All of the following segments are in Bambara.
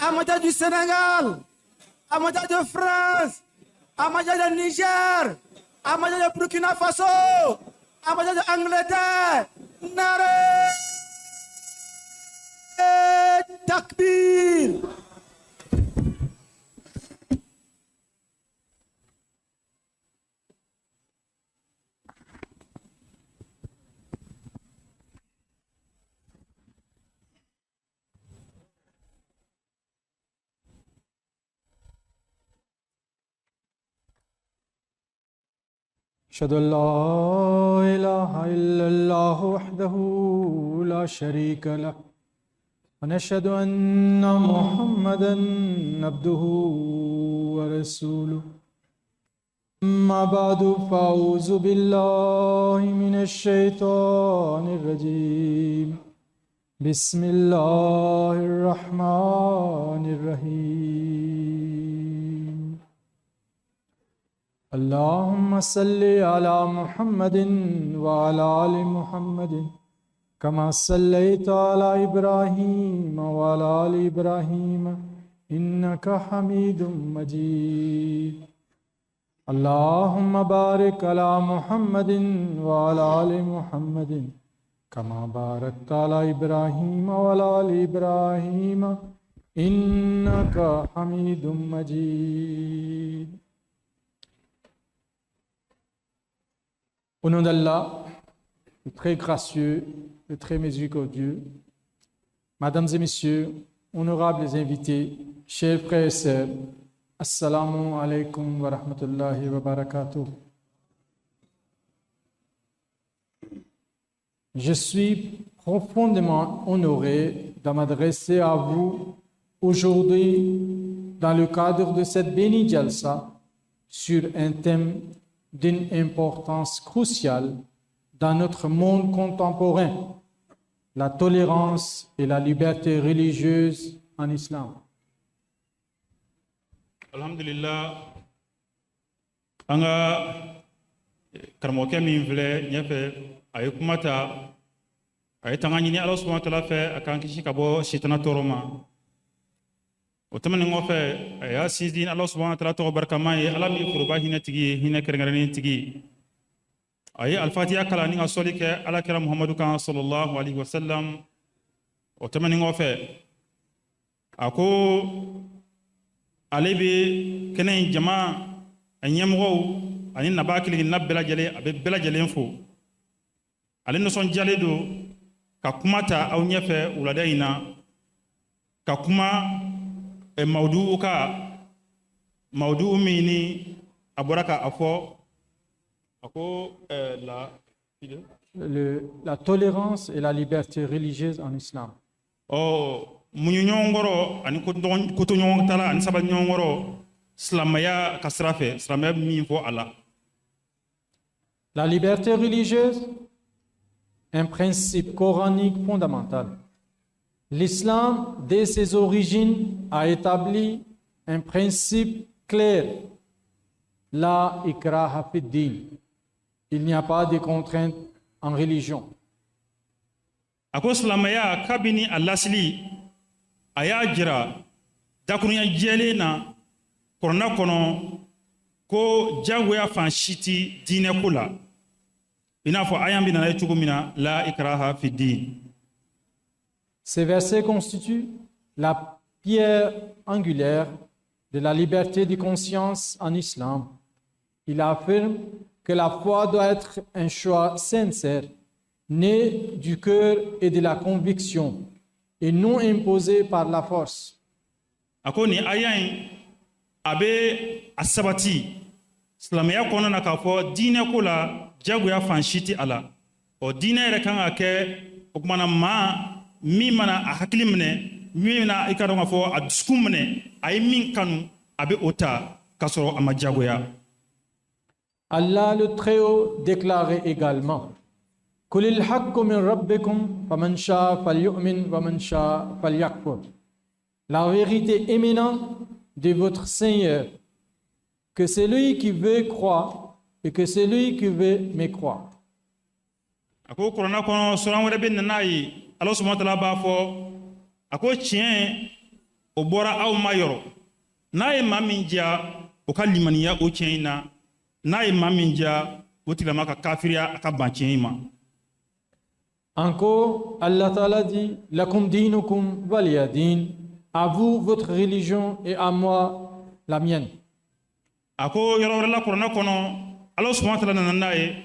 Ahmadiyya du Sénégal, Ahmadiyya de France, Ahmadiyya de Niger, Ahmadiyya de Burkina Faso, Ahmadiyya de Angleterre, Nare Takbir. أشهد أن لا إله إلا الله وحده لا شريك له ونشهد أن محمدا عبده ورسوله. أما بعد، فأعوذ بالله من الشيطان الرجيم. بسم الله الرحمن الرحيم. اللهم صل على محمد وعلى آل محمد كما صليت على إبراهيم وعلى آل إبراهيم إنك حميد مجيد. اللهم بارك على محمد وعلى آل محمد كما باركت على إبراهيم وعلى آل إبراهيم إنك حميد مجيد. Au nom d'Allah, le très gracieux, le très miséricordieux, Mesdames et Messieurs, honorables invités, chers frères et sœurs, السلام عليكم ورحمة الله وبركاته. Je suis profondément honoré de m'adresser à vous aujourd'hui dans le cadre de cette bénie jalsa sur un thème d'une importance cruciale dans notre monde contemporain, la tolérance et la liberté religieuse en islam. Alhamdulillah, an ka karamɔgɔkɛ min filɛ ɲɛfɛ, a ye kuma ta, a ye tanga ɲini Ala subahana taala fɛ a k'an kisi ka bɔ sitana tɔɔrɔ ma. O tɛmɛnen kɔfɛ, a y'a sinsin Ala subahana taala tɔgɔ barikama ye, Ala min foroba hinɛ tigi ye, hinɛ kɛrɛnkɛrɛnnen tigi. A ye Alifatiya kalan ni ka sɔli kɛ Ala kira Muhamadu kan, sallallahu alaihi wasallam. O tɛmɛnen kɔfɛ, a ko ale bɛ kɛnɛ in jama a ɲɛmɔgɔw ani nabaa kelenkelenna bɛɛ lajɛlen, a bɛ bɛɛ lajɛlen fo. Ale nisɔndiyalen don ka kuma ta aw ɲɛfɛ wulada in na, ka kuma mawudu ka mawudu min ni a bɔra ka a fɔ, a ko la La tolérance et la liberté religieuse en islam. Ɔ, muɲu ɲɔgɔn kɔrɔ ani koto ɲɔgɔn ta la ani sabali ɲɔgɔn kɔrɔ silamɛya ka sira fɛ, silamɛya bɛ min fɔ a la. La liberté religieuse, un principe coranique fondamental. L'islam, dès ses origines, a établi un principe clair. لا إكراه في الدين. Il n'y a pas de contraintes en religion. A ko silamɛya, kabini a lasili, a y'a jira dakurunya jɛlen na kɔrɔna kɔnɔ ko jagoya fan si ti diinɛ ko la, i n'a fɔ aya bɛ nana ye cogo min na, لا إكراه في الدين. Ces versets constituent la pierre angulaire de la liberté de conscience en islam. Il affirme que la foi doit être un choix sincère, né du cœur et de la conviction, et non imposé par la force. A ko nin aya in, a bɛ a sabati silamɛya kɔnɔna na k'a fɔ diinɛ ko la, jagoya fan si tɛ a la. Ɔ, diinɛ yɛrɛ kan ka kɛ o kumana maa min mana a hakili minɛ, min bɛna i ka dɔn k'a fɔ a dusukun minɛ, a ye min kanu, a bɛ o ta k'a sɔrɔ a ma jagoya. Allah le Très-Haut déclarait également: قل الحق من ربكم فمن شاء فليؤمن ومن شاء فليكفر. La vérité émanant de votre Seigneur, que celui qui veut croit et que celui qui veut mécroit. A ko kuranna kɔnɔ, suran wɛrɛ bɛ na n'a ye, Ala subahana taala b'a fɔ, a ko tiɲɛ O bɔra aw ma yɔrɔ. N'a ye maa min diya, o ka limaniya o tiɲɛ in na. N'a ye maa min diya, o tigilama ka kafiriya, a ka ban tiɲɛ in ma. Encore, Allah Ta'ala dit: لكم دينكم ولي دين. À vous votre religion et à moi la mienne. A ko yɔrɔ wɛrɛ la kuranɛ kɔnɔ, Ala subahana taala nana n'a ye,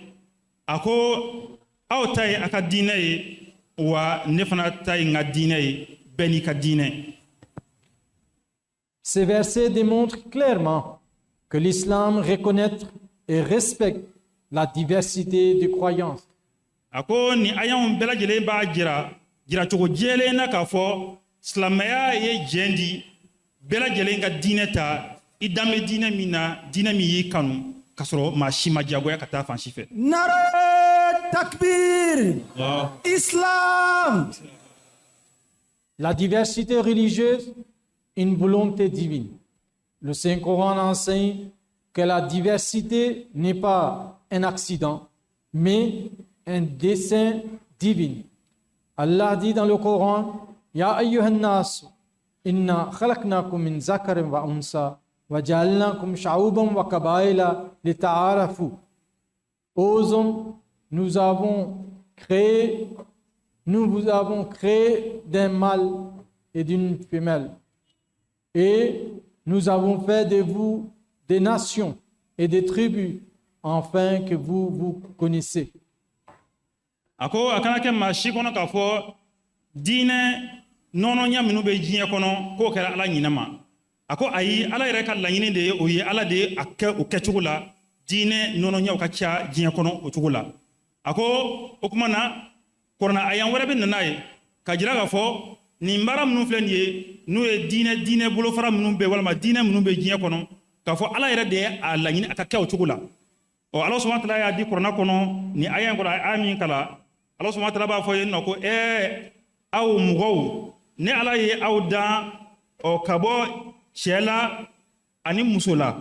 a ko aw ta ye a ka diinɛ ye, wa ne fana ta ye n ka diinɛ ye, bɛɛ n'i ka diinɛ. Ces versets démontrent clairement que l'islam reconnaît et respecte la diversité de croyances. A ko nin ayanw bɛɛ lajɛlen b'a jira jiracogo jɛlen na k'a fɔ silamɛya ye jɛn di bɛɛ lajɛlen ka diinɛ ta, i dan bɛ diinɛ min na, diinɛ min y'i kanu, k'a sɔrɔ maa si ma diyagoya ka taa fan si fɛ. نعرہ تکبیر. Islam. La diversité religieuse, une volonté divine. Le Saint-Coran enseigne que la diversité n'est pas un accident, mais un dessein divin. Allah dit dans le Coran: يا أيها الناس، إنا خلقناكم من ذكر وأنثى، وجعلناكم شعوبا وقبائل لتعارفوا. Aux hommes, nous vous avons créé d'un mâle et d'une femelle. Et nous avons fait de vous des nations et des tribus, afin que vous vous connaissiez. A ko a kana kɛ maa si kɔnɔ k'a fɔ diinɛ nɔnɔɲa minnu bɛ diɲɛ kɔnɔ, k'o kɛra Ala ɲinɛ ma. A ko ayi, Ala yɛrɛ ka laɲini de ye o ye. Ala de ye a kɛ o kɛcogo la, diinɛ nɔnɔɲaw ka ca diɲɛ kɔnɔ o cogo la. A ko o kuma na, kɔrɔna ayan wɛrɛ bɛ nana ye ka jira k'a fɔ nin baara minnu filɛ nin ye, n'o ye diinɛ bolofara minnu bɛ, walima diinɛ minnu bɛ diɲɛ kɔnɔ, k'a fɔ Ala yɛrɛ de ye a laɲini a ka kɛ o cogo la. Ɔ, Ala subahana taala y'a di kuranɛ kɔnɔ nin aya in kɔnɔ, a aya min kalan, Ala subahana taala b'a fɔ yen nɔ ko: ɛɛ, aw mɔgɔw, ne Ala ye aw dan ɔ ka bɔ cɛ la ani muso la,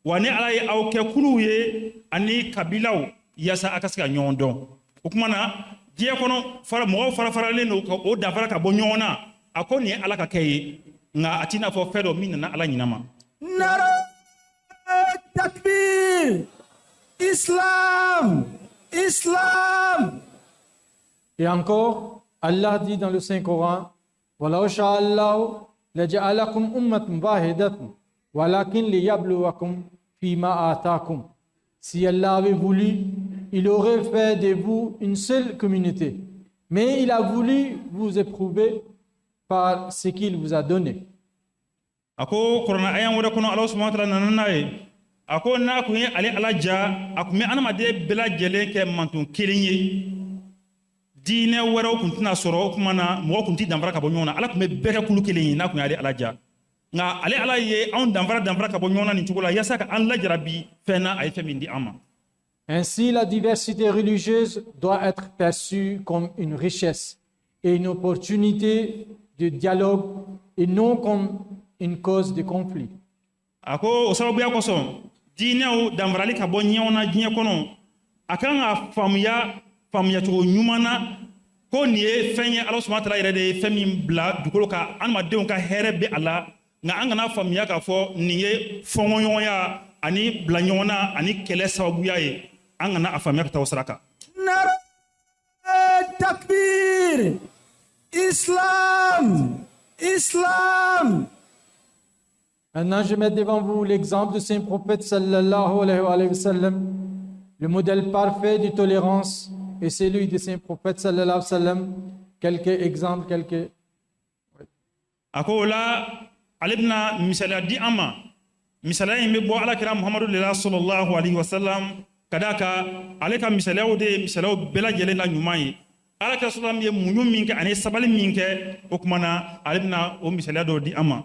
wa ne Ala ye aw kɛ kuluw ye ani kabilaw, yaasa a ka se ka ɲɔgɔn dɔn. O kuma na, diɲɛ kɔnɔ fara mɔgɔw fara faralen don ka o danfara ka bɔ ɲɔgɔn na. A ko nin ye Ala ka kɛ ye, nka a t'i n'a fɔ fɛn dɔ min nana Ala ɲinɛ ma. نعرہ تکبیر. Islam. Islam. Et encore, Allah dit dans le Saint-Coran: ولو شاء الله لجعلكم أمة واحدة ولكن ليبلوكم فيما آتاكم. Si Allah avait voulu, il aurait fait de vous une seule communauté. Mais il a voulu vous éprouver par ce qu'il vous a donné. A ko kuranɛ ayan wɛrɛ kɔnɔ, Ala subahana taala nana n'a ye, a ko n'a kun ye ale Ala ja, a kun bɛ adamaden bɛɛ lajɛlen kɛ manton kelen ye, diinɛ wɛrɛw kun tɛna sɔrɔ. O kuma na, mɔgɔ kun ti danfara ka bɔ ɲɔgɔn na, Ala kun bɛ bɛɛ kɛ kulu kelen ye n'a kun y'ale Ala ja. Nka ale Ala ye anw danfara danfara ka bɔ ɲɔgɔn na nin cogo la, yaasa ka an lajarabi fɛn na a ye fɛn min di an ma. Ainsi, la diversité religieuse doit être perçue comme une richesse et une opportunité de dialogue et non comme une cause de conflit. A ko o sababuya kosɔn, diinɛw danfarali ka bɔ ɲɔgɔn na diɲɛ kɔnɔ, a kan ka faamuya faamuyacogo ɲuman na ko nin ye fɛn ye, Ala subahana taala yɛrɛ de ye fɛn min bila dugukolo kan, adamadenw ka hɛrɛ bɛ a la. Nka an kana faamuya k'a fɔ nin ye fɔnkɔɲɔgɔnya ani bila ɲɔgɔn na ani kɛlɛ sababuya ye. An kana a faamuya ka taa o sira kan. نعرہ تکبیر. Islam. Islam. Maintenant, je mets devant vous l'exemple de Saint Prophète صلى الله عليه وسلم, le modèle parfait de tolérance est celui de Saint Prophète صلى الله عليه وسلم. Quelques exemples, quelques. A ko o la, ale bɛna misaliya di an ma. Misaliya in bɛ bɔ Alakira Muhamadu de la صلى الله عليه وسلم, ka d'a kan ale ka misaliyaw de ye misaliyaw bɛɛ lajɛlen la ɲuman ye. Alakira salam ye muɲu min kɛ ani sabali min kɛ, o kuma na, ale bɛna o misaliya dɔw di an ma.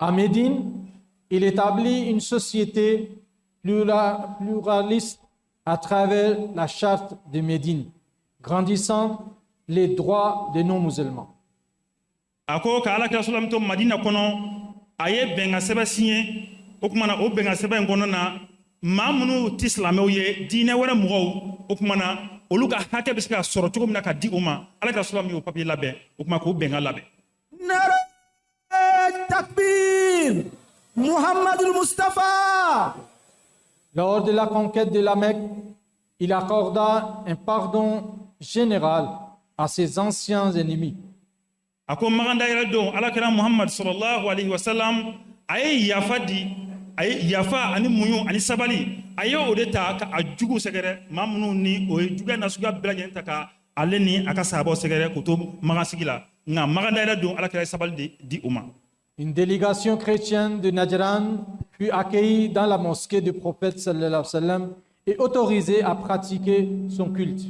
À Médine, il établit une société pluraliste à travers la charte de Médine, grandissant les droits des non-musulmans. A ko ka Alakira salam to Madina kɔnɔ, a ye bɛnkan sɛbɛn siɲɛ. O kuma na, o bɛnkan sɛbɛn in kɔnɔ na, maa minnu ti silamɛw ye, diinɛ wɛrɛ mɔgɔw, o kuma na, olu ka hakɛ bɛ se ka sɔrɔ cogo min na ka di u ma, Alakira salam y'o papiye labɛn, o kuma k'o bɛnkan labɛn. نعرہ Takbir Muhammad Mustafa. Lors de la conquête de la Mecque, il accorda un pardon général à ses anciens ennemis. A ko Makan dayɛlɛ don, Alakira Muhammad sallallahu alaihi wasallam a ye yafa di, a ye yafa ani muɲu ani sabali, a ye o de ta ka a jugu sɛgɛrɛ, maa minnu ni o ye juguya nasuguya bɛɛ lajɛlen ta ka ale ni a ka sahabaw sɛgɛrɛ k'o to Makan sigi la. Nka Makan dayɛlɛ don, Alakira ye sabali de di u ma. Une délégation chrétienne de Najran fut accueillie dans la mosquée du prophète sallallahu alayhi wa sallam et autorisée à pratiquer son culte.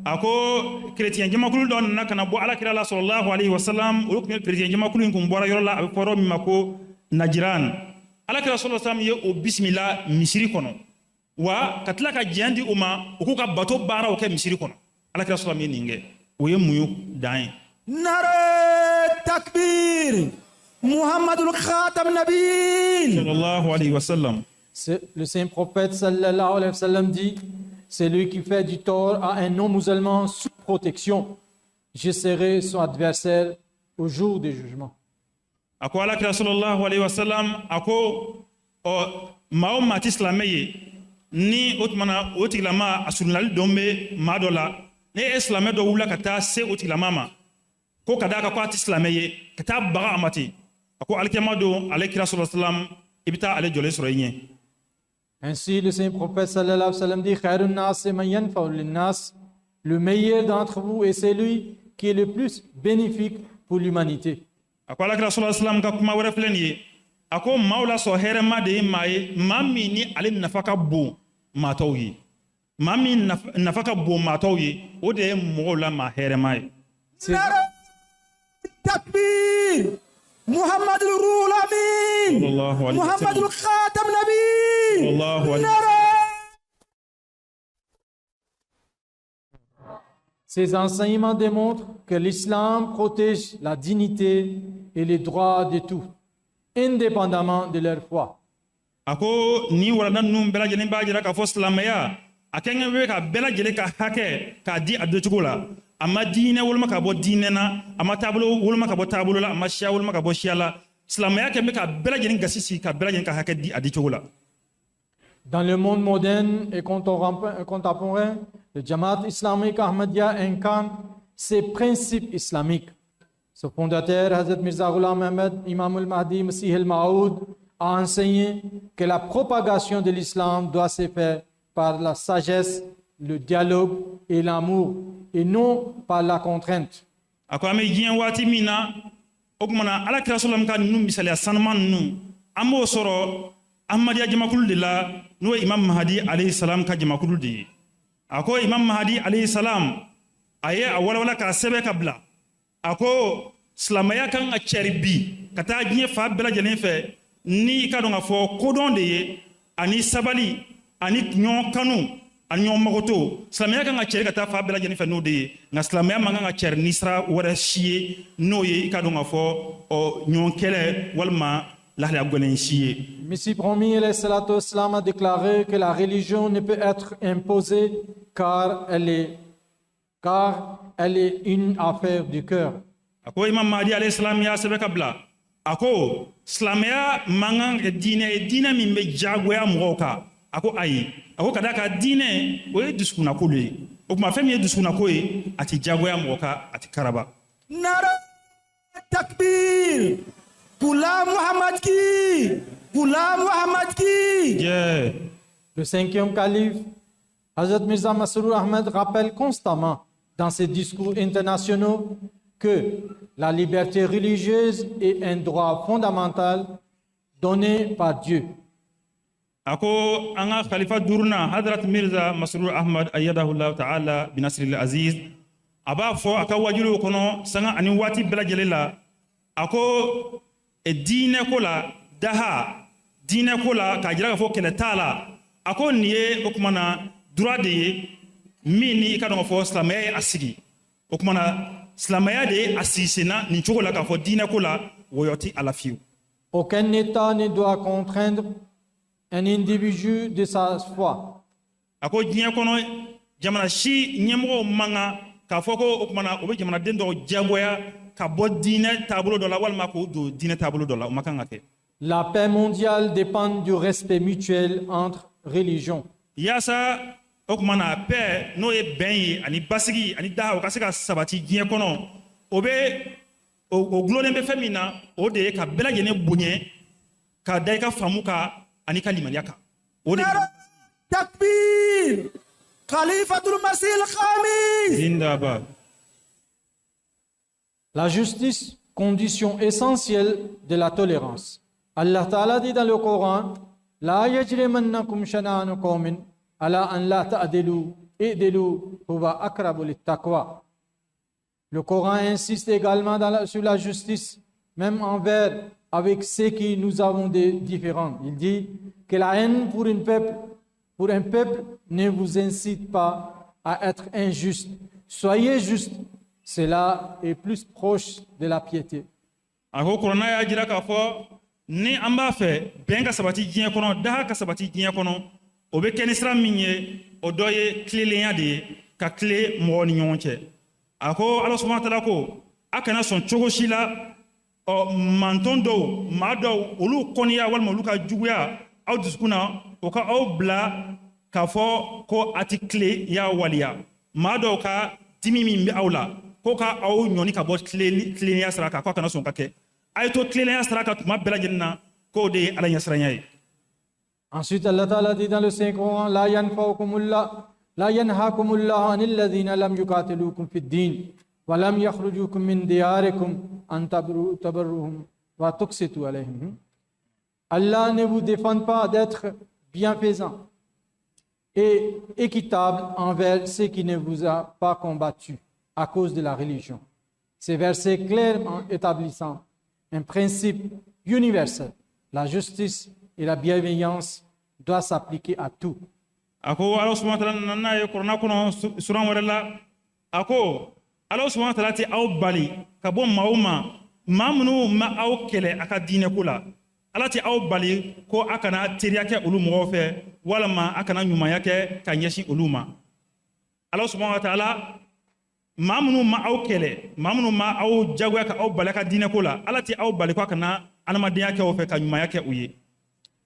A ko kerecɛn jamakulu dɔ nana ka na bɔ Alakira la sallallahu alaihi wasallam. Olu tun ye kerecɛn jamakulu in kun bɔra yɔrɔ la a bɛ fɔ yɔrɔ min ma ko Najiran. Alakira sallallahu alaihi wasallam ye o bisimila misiri kɔnɔ wa ka tila ka diɲɛ di u ma, u k'u ka bato baaraw kɛ misiri kɔnɔ. Alakira sallallahu ye nin kɛ, o ye muɲu dan ye. Nare Takbir Muhammadul Khatam Nabiyin. Sallallahu alaihi wasallam. Le saint prophète sallallahu alayhi wa sallam dit: Celui qui fait du tort à un non-musulman sous protection, je serai son adversaire au jour du jugement. A ko Alakira sallallahu alaihi wasallam a ko ɔ maa o maa ti silamɛ ye, ni o tuma na o tigilama a surunali dɔn bɛ maa dɔ la, ni e silamɛ dɔ wulila ka taa se o tigilama ma ko ka d'a kan ko a ti silamɛ ye, ka taa baga a ma ten, a ko alikiyama don, ale kira sallallahu alaihi wasallam, i bɛ taa ale jɔlen sɔrɔ i ɲɛ. Ainsi, le saint prophète sallallahu alayhi wa sallam dit: Khairun nas man yanfa'u linnas. Le meilleur d'entre vous est celui qui est le plus bénéfique pour l'humanité. A ko Alakira sallallahu alaihi wasallam ka kuma wɛrɛ filɛ nin ye. A ko maaw la sɔn hɛrɛma de ye maa ye, maa min ni ale nafa ka bon maa tɔw ye. Maa min nafa ka bon maa tɔw ye, o de ye mɔgɔw la maa hɛrɛma ye. Nare Takbir Muhammadul Ruhul Amin. Sallallahu alaihi wasallam. Muhammadul Khatam Nabiyin. Sallallahu alaihi Nare Ces enseignements démontrent que l'islam protège la dignité et les droits de tous, indépendamment de leur foi. A ko nin walanda ninnu bɛɛ lajɛlen b'a jira k'a fɔ silamɛya a kɛɲɛ bɛ ka bɛɛ lajɛlen ka hakɛ k'a di a doncogo la. A ma diinɛ woloma ka bɔ diinɛ na, a ma taabolo woloma ka bɔ taabolo la, a ma siya woloma ka bɔ siya la. Silamɛya kɛ bɛ ka bɛɛ lajɛlen gasi sigi ka bɛɛ lajɛlen ka hakɛ di a di cogo la. Dans le monde moderne et contemporain, le Jamaat islamique Ahmadiyya incarne ces principes islamiques. Son fondateur, Hazrat Mirza Ghulam Ahmad, Imam al-Mahdi, Masih al-Ma'oud, a enseigné que la propagation de l'islam doit se faire par la sagesse, le dialogue et l'amour, et non par la contrainte. A ko an bɛ diɲɛ waati min na, o tuma na Ala kira sɔlɔm ka ninnu misaliya sanuman ninnu, an b'o sɔrɔ Ahmadiyya jamakulu de la, n'o ye Imam Mahadi alayhi salam ka jamakulu de ye. A ko Imam Mahadi alayhi salam a ye a walawala k'a sɛbɛn ka bila. A ko silamɛya kan ka cɛri bi ka taa diɲɛ fan bɛɛ lajɛlen fɛ ni i ka dɔn k'a fɔ kodɔn de ye ani sabali ani ɲɔgɔn kanu ani ɲɔgɔn magoto. Silamɛya kan ka cɛri ka taa fan bɛɛ lajɛlen fɛ n'o de ye, nka silamɛya man kan ka cɛri ni sira wɛrɛ si ye, n'o ye i ka dɔn k'a fɔ ɔ ɲɔgɔn kɛlɛ walima lahalaya gɛlɛn si ye. Messie promis alayhi salatu wassalam, a déclaré que la religion ne peut être imposée car elle est une affaire du cœur. A ko Imam Mahdi alayhi salam y'a sɛbɛn ka bila, a ko silamɛya man kan ka kɛ diinɛ ye, diinɛ min bɛ diyagoya mɔgɔw kan. A ko ayi, a ko ka d'a kan diinɛ o ye dusukunnako de ye. O tuma fɛn min ye dusukunnako ye, a tɛ diyagoya mɔgɔ kan, a tɛ karaba. Nare Takbir Ghulam Muhammad ki Ghulam Muhammad ki. Jɛ. Le cinquième calife, Hazrat Mirza Masroor Ahmed, rappelle constamment dans ses discours internationaux que la liberté religieuse est un droit fondamental donné par Dieu. A ko an ka khalifa duurunan, Hadrat Mirza Masrur Ahmad ayyadahullahu ta'ala binasril aziz, a b'a fɔ a ka wajuliw kɔnɔ sanga ani waati bɛɛ lajɛlen la, a ko diinɛ ko la, daha diinɛ ko la, k'a jira k'a fɔ kɛlɛ t'a la, a ko nin ye o tuma na droit de ye min ni i ka dɔn k'a fɔ silamɛya ye a sigi. O tuma na silamɛya de ye a sigi sen na nin cogo la k'a fɔ diinɛ ko la wɔyɔ ti a la fiyewu. Aucun État ne doit contraindre un individu de sa foi. A ko diɲɛ kɔnɔ jamana si ɲɛmɔgɔw man kan k'a fɔ ko o tuma na o bɛ jamanaden dɔw diyagoya ka bɔ diinɛ taabolo dɔ la walima k'o don diinɛ taabolo dɔ la, o ma kan ka kɛ. La paix mondiale dépend du respect mutuel entre religions. Yaasa o tuma na paix, n'o ye bɛn ye ani basigi ani daha, o ka se ka sabati diɲɛ kɔnɔ, o bɛ o gulonnen bɛ fɛn min na, o de ye ka bɛɛ lajɛlen bonya ka da i ka faamu kan ani ka limaniya kan, o de. تكبير خليفة المسيح الخامس. Zindabad. La justice, condition essentielle de la tolérance. Allah تعالى dit dans le Coran: لا يجرمنكم شنآن قوم على أن لا تعدلوا اعدلوا هو أقرب للتقوى. Le Coran insiste également sur la justice, même envers avec ceux qui nous avons des différends. Il dit que la haine pour un peuple ne vous incite pas à être injuste. Soyez juste, cela est plus proche de la piété. A ko kuranna y'a jira k'a fɔ ni an b'a fɛ bɛn ka sabati diɲɛ kɔnɔ, daha ka sabati diɲɛ kɔnɔ, o bɛ kɛ ni sira min ye, o dɔ ye tilennenya de ye, ka tile mɔgɔw ni ɲɔgɔn cɛ. A ko Ala subahana taala ko a kana sɔn cogo si la ɔ mantɔn dɔw, maa dɔw, olu kɔniya walima olu ka juguya aw dusukun na, o ka aw bila k'a fɔ ko a ti tile y'a waliya. Maa dɔw ka dimi min bɛ aw la, ko ka aw ɲɔni ka bɔ tilennenya sira kan, k'a kana sɔn ka kɛ. A ye to tilennenya sira kan tuma bɛɛ lajɛlen na, k'o de ye Ala ɲɛsiranya ye. Ensuite, Allah تعالى dit dans le Saint-Coran: لا ينفعكم الله لا ينهاكم الله عن الذين لم يقاتلوكم في الدين ولم يخرجوكم من دياركم أن تبروهم وتقسطوا إليهم. Allah ne vous défend pas d'être bienfaisant et équitable envers ceux qui ne vous a pas combattu à cause de la religion. Ces versets clairement établissant un principe universel. La justice et la bienveillance doivent s'appliquer à tout. A ko Ala subahana taala nana n'a ye kuranna kɔnɔ suran wɛrɛ la. A ko Ala subahana taala tɛ aw bali ka bɔ maaw ma, maa minnu ma aw kɛlɛ a ka diinɛ ko la. Ala tɛ aw bali ko a kana teriya kɛ olu mɔgɔw fɛ walima a kana ɲumanya kɛ ka ɲɛsin olu ma. Ala subahana taala, maa minnu ma aw kɛlɛ, maa minnu ma aw jagoya ka aw bali a ka diinɛ ko la, Ala tɛ aw bali ko a kana adamadenya kɛ o fɛ ka ɲumanya kɛ u ye.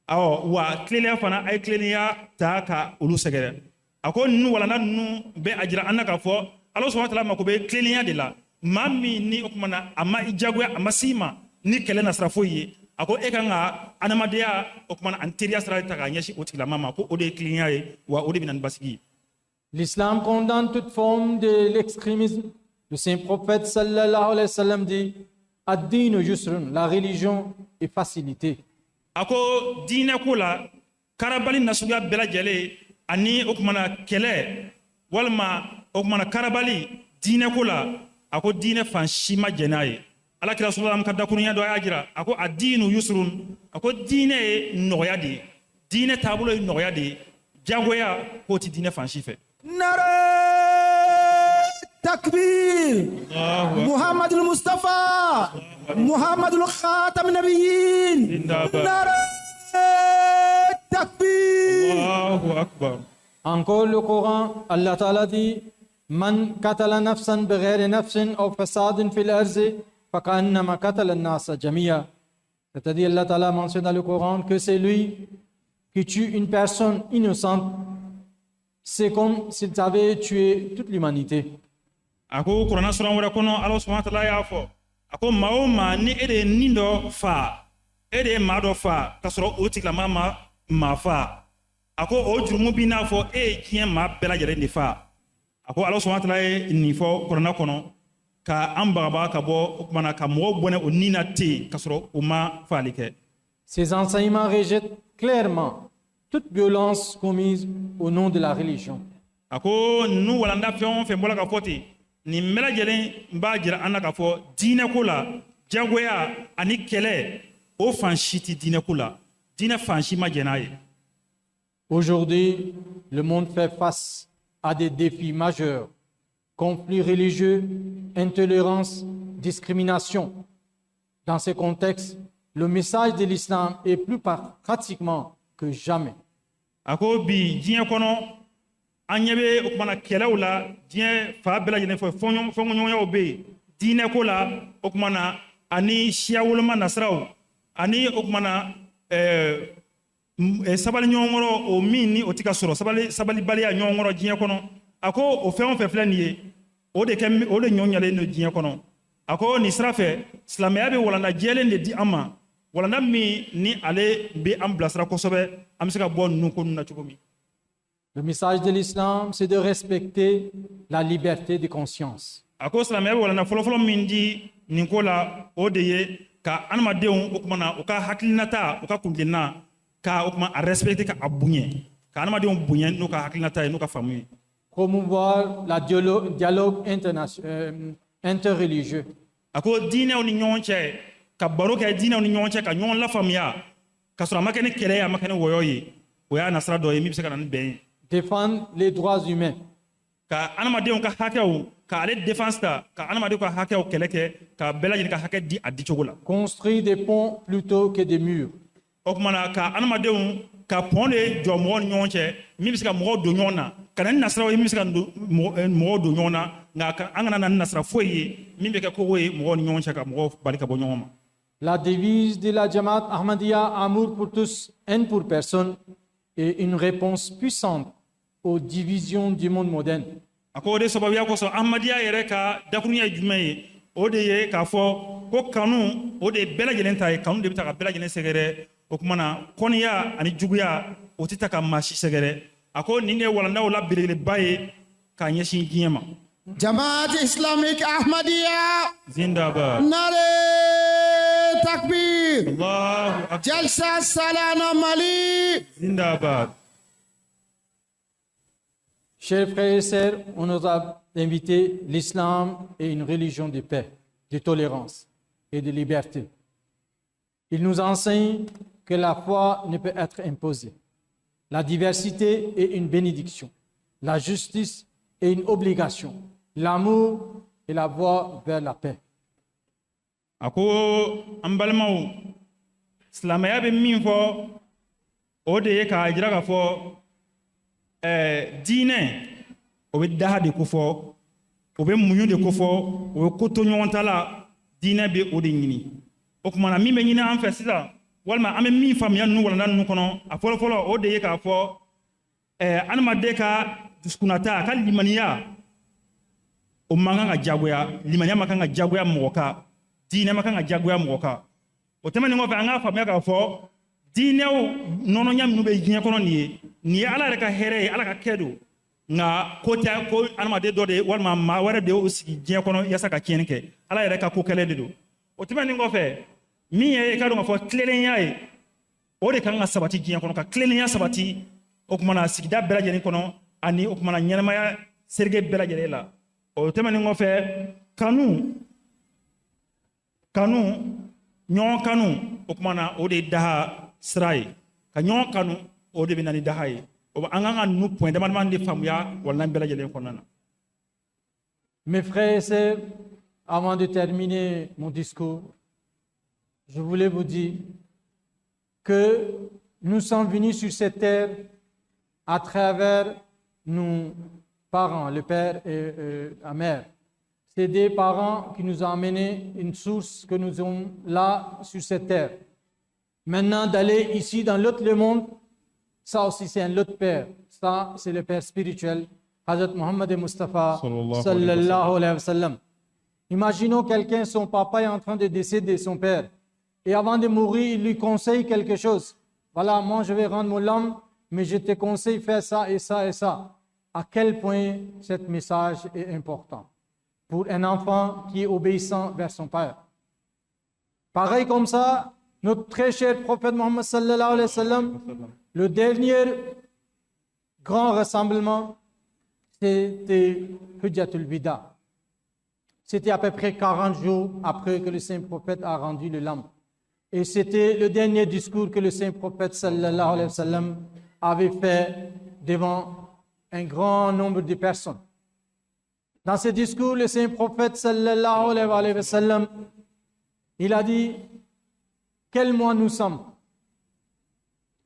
Awɔ, wa tilennenya fana, a ye tilennenya ta ka olu sɛgɛrɛ. A ko ninnu walanda ninnu bɛ a jira an na k'a fɔ Ala subahana taala mako bɛ tilennenya de la. Maa min ni o tuma na a ma i jagoya, a ma s'i ma ni kɛlɛ nasira foyi ye, a ko e kan ka adamadenya o tuma na ani teriya sira ta k'a ɲɛsin o tigilama ma, ko o de ye tilennenya ye, wa o de bɛ na ni basigi ye. L'islam condamne toute forme de l'extrémisme. Le saint prophète صلى الله عليه وسلم dit: الدين يسر, la religion est facilité. A ko diinɛ ko la, karabali nasuguya bɛɛ lajɛlen ani o kumana kɛlɛ walima o kumana karabali diinɛ ko la, a ko diinɛ fan si ma jɛn n'a ye. Ala kira sɔlɔlam ka dakurunya dɔ y'a jira, a ko الدين يسر, a ko diinɛ ye nɔgɔya de ye, diinɛ taabolo ye nɔgɔya de ye, jagoya k'o ti diinɛ fan si fɛ. نعرہ تکبیر، محمد المصطفى، محمد الخاتم النبيين. نعرہ تکبیر. الله أكبر. Encore le Coran, Allah تعالى dit: من قتل نفسا بغير نفس أو فساد في الأرض فكأنما قتل الناس جميعا. C'est-à-dire, Allah تعالى mentionne dans le Coran que c'est lui qui tue une personne innocente, c'est comme s'il avait tué toute l'humanité. A ko kuranna suran wɛrɛ kɔnɔ, Ala subahana taala y'a fɔ, a ko maa o maa ni e de ye nin dɔ fa, e de ye maa dɔ fa k'a sɔrɔ o tigilama ma maa fa, a ko o jurumu b'i n'a fɔ e ye diɲɛ maa bɛɛ lajɛlen de fa. A ko Ala subahana taala ye nin fɔ kuranna kɔnɔ ka an bagabaga ka bɔ o kumana ka mɔgɔw bɔnɛ o nin na ten k'a sɔrɔ o ma faali kɛ. Ces enseignements rejettent clairement toute violence commise au nom de la religion. A ko ninnu walanda fɛn o fɛn bɔra ka fɔ ten, nin bɛɛ lajɛlen b'a jira an na k'a fɔ diinɛ ko la, jagoya ani kɛlɛ, o fan si tɛ diinɛ ko la, diinɛ fan si ma jɛn n'a ye. Aujourd'hui, le monde fait face à des défis majeurs: conflits religieux, intolérance, discrimination. Dans ces contextes, le message de l'islam est plus pratiquement que jamais. A ko bi diɲɛ kɔnɔ, an ɲɛ bɛ o kumana kɛlɛw la diɲɛ fan bɛɛ lajɛlen fɛ, fɔɲɔgɔnyaw bɛ yen. Diinɛ ko la, o kuma na, ani siya woloma nasiraw, ani o kuma na sabali ɲɔgɔn kɔrɔ, o min ni o tɛ ka sɔrɔ, sabali, sabalibaliya ɲɔgɔn kɔrɔ diɲɛ kɔnɔ. A ko o fɛn o fɛn filɛ nin ye, o de kɛ o de ɲɔ ɲalen don diɲɛ kɔnɔ. A ko nin sira fɛ, silamɛya bɛ walanda jɛlen de di an ma, walanda min ni ale bɛ an bilasira kosɛbɛ, an bɛ se ka bɔ ninnu ko ninnu na cogo min. Le message de l'islam, c'est de respecter la liberté de conscience. A ko silamɛya bɛ walanda fɔlɔfɔlɔ min di nin ko la, o de ye ka adamadenw, o kuma na, u ka hakilinata, u ka kuntilenna, ka o kuma a respecter, ka a bonya, ka adamadenw bonya n'u ka hakilinata ye, n'u ka faamu ye. Promouvoir la dialogue interreligieux. A ko diinɛw ni ɲɔgɔn cɛ, ka baro kɛ diinɛw ni ɲɔgɔn cɛ, ka ɲɔgɔn lafaamuya, ka sɔrɔ a ma kɛ ni kɛlɛ ye, a ma kɛ ni wɔyɔ ye, o y'a nasira dɔ ye min bɛ se ka na ni bɛn ye. Défendre les droits humains. Ka adamadenw ka hakɛw, ka ale défense ta, ka adamadenw ka hakɛw kɛlɛ kɛ, ka bɛɛ lajɛlen ka hakɛ di a dicogo la. Construire des ponts plutôt que des murs. O kuma na, ka adamadenw ka pont de jɔ mɔgɔw ni ɲɔgɔn cɛ, min bɛ se ka mɔgɔw don ɲɔgɔn na, ka na ni nasiraw ye min bɛ se ka mɔgɔw don ɲɔgɔn na, nka an kana na ni nasira foyi ye min bɛ kɛ kogo ye mɔgɔw ni ɲɔgɔn cɛ, ka mɔgɔw bali ka bɔ ɲɔgɔn ma. La devise de la Jamaat Ahmadiyya, amour pour tous, haine pour personne, est une réponse puissante aux divisions du monde moderne. A ko o de sababuya kosɔn, Ahmadiyya yɛrɛ ka dakurunya ye jumɛn ye? O de ye k'a fɔ ko kanu, o de ye bɛɛ lajɛlen ta ye. Kanu de bɛ ta ka bɛɛ lajɛlen sɛgɛrɛ. O kuma na, kɔniya ani juguya, o tɛ ta ka maa si sɛgɛrɛ. A ko nin de ye walandaw la belebeleba ye k'a ɲɛsin diɲɛ ma. Jamaat Islamique Ahmadiyya. Zindabad. Nare Takbir. Allahu akbar. Jalsa Salana Mali. Zindabad. Chers frères et sœurs, on nous a invités, l'islam est une religion de paix, de tolérance et de liberté. Il nous enseigne que la foi ne peut être imposée. La diversité est une bénédiction. La justice est une obligation. L'amour est la voie vers la paix. A ko an balimaw, silamɛya bɛ min fɔ, o de ye k'a jira k'a fɔ diinɛ, o bɛ daha de kofɔ, o bɛ muɲu de kofɔ, o bɛ ko to ɲɔgɔn ta la. Diinɛ bɛ o de ɲini. O tuma na, min bɛ ɲini an fɛ sisan, walima an bɛ min faamuya ninnu walanda ninnu kɔnɔ, a fɔlɔfɔlɔ, o de ye k'a fɔ adamaden ka dusukunnata, a ka limaniya, o man kan ka jagoya. Limaniya man kan ka jagoya mɔgɔ kan, diinɛ man kan ka jagoya mɔgɔ kan. O tɛmɛnen kɔfɛ, an k'a faamuya k'a fɔ diinɛw nɔnɔɲa minnu bɛ diɲɛ kɔnɔ nin ye, nin ye Ala yɛrɛ ka hɛrɛ ye, Ala ka kɛ don, nka ko tɛ ko adamaden dɔ de ye walima maa wɛrɛ de y'o sigi diɲɛ kɔnɔ yaasa ka tiɲɛni kɛ. Ala yɛrɛ ka ko kɛlɛ de don. O tɛmɛnen kɔfɛ, min ye i ka dɔn k'a fɔ tilennenya ye, o de kan ka sabati diɲɛ kɔnɔ, ka tilennenya sabati, o kumana sigida bɛɛ lajɛlen kɔnɔ, ani o kumana ɲɛnamaya serige bɛɛ lajɛlen la. O tɛmɛnen kɔfɛ, kanu, kanu, ɲɔgɔn kanu, o kumana o de ye daha sira ye. Ka ɲɔgɔn kanu, o de bɛ na ni daha ye. O an kan ka ninnu point dama dama de faamuya walanda bɛɛ lajɛlen kɔnɔna na. Mes frères et sœurs, avant de terminer mon discours, je voulais vous dire que nous sommes venus sur cette terre à travers nos parents, le père et la mère. C'est des parents qui nous ont amené une source que nous avons là sur cette terre. Maintenant, d'aller ici dans l'autre monde, ça aussi c'est un autre père. Ça, c'est le père spirituel, Hazrat Muhammad Mustafa Sallallahu sallallahu alayhi wa sallam. Imaginons quelqu'un, son papa est en train de décéder, son père. Et avant de mourir, il lui conseille quelque chose. Voilà, moi je vais rendre mon âme, mais je te conseille faire ça et ça et ça. À quel point ce message est important pour un enfant qui est obéissant vers son père. Pareil comme ça, notre très cher prophète Mohammed sallallahu alayhi wa sallam, le dernier grand rassemblement, c'était Hujjatul Wida. C'était à peu près 40 jours après que le saint prophète a rendu le l'âme. Et c'était le dernier discours que le saint prophète sallallahu alayhi wa sallam avait fait devant un grand nombre de personnes. Dans ce discours, le saint prophète sallallahu alayhi wa sallam, il a dit: quel mois nous sommes?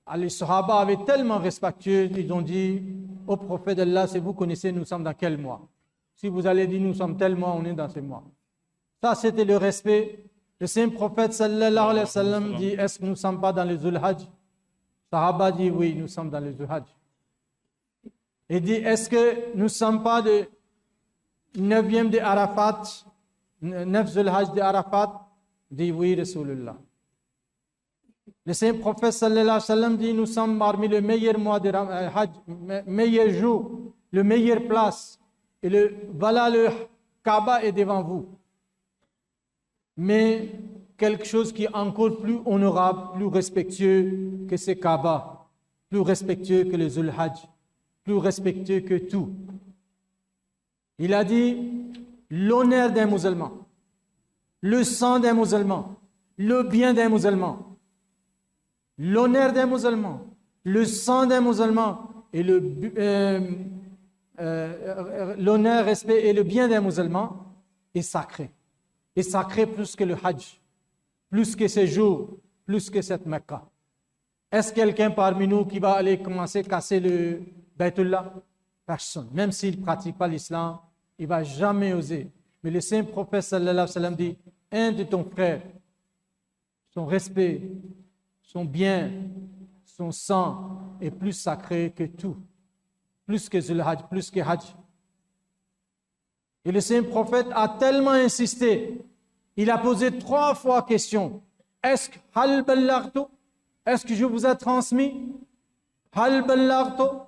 Ah, les Sahaba avaient tellement respectueux, ils ont dit au prophète d'Allah, si vous connaissez, nous sommes dans quel mois? Si vous allez dire nous sommes tel mois, on est dans ce mois. Ça, c'était le respect. Le saint prophète صلى الله عليه وسلم dit: Est-ce que nous ne sommes pas dans le Zulhajj? صحابة dit: Oui, nous sommes dans le Zulhajj. Il dit: Est-ce que nous ne sommes pas de neuvième de Arafat, 9 Zulhajj de Arafat? Dit: Oui, رسول الله. Le saint prophète صلى الله عليه وسلم dit: Nous sommes parmi les meilleurs mois de Hajj, meilleurs jours, le meilleure place. Et voilà, le Kaaba est devant vous. Mais quelque chose qui est encore plus honorable, plus respectueux que ce Kaaba, plus respectueux que le Zulhajj, plus respectueux que tout. Il a dit l'honneur d'un musulman, le sang d'un musulman, le bien d'un musulman, l'honneur d'un musulman, le sang d'un musulman et l'honneur, respect et le bien d'un musulman est sacré. Est sacré plus que le Hajj, plus que ces jours, plus que cette Mecca. Est-ce quelqu'un parmi nous qui va aller commencer à casser le Baytullah? Personne. Même s'il ne pratique pas l'islam, il va jamais oser. Mais le saint prophète صلى الله عليه وسلم dit: un de ton frère, son respect, son bien, son sang est plus sacré que tout. Plus que Zulhajj, plus que Hajj. Et le saint prophète a tellement insisté. Il a posé trois fois question. Est-ce que هل بلغت؟ Est-ce que je vous ai transmis? هل بلغت؟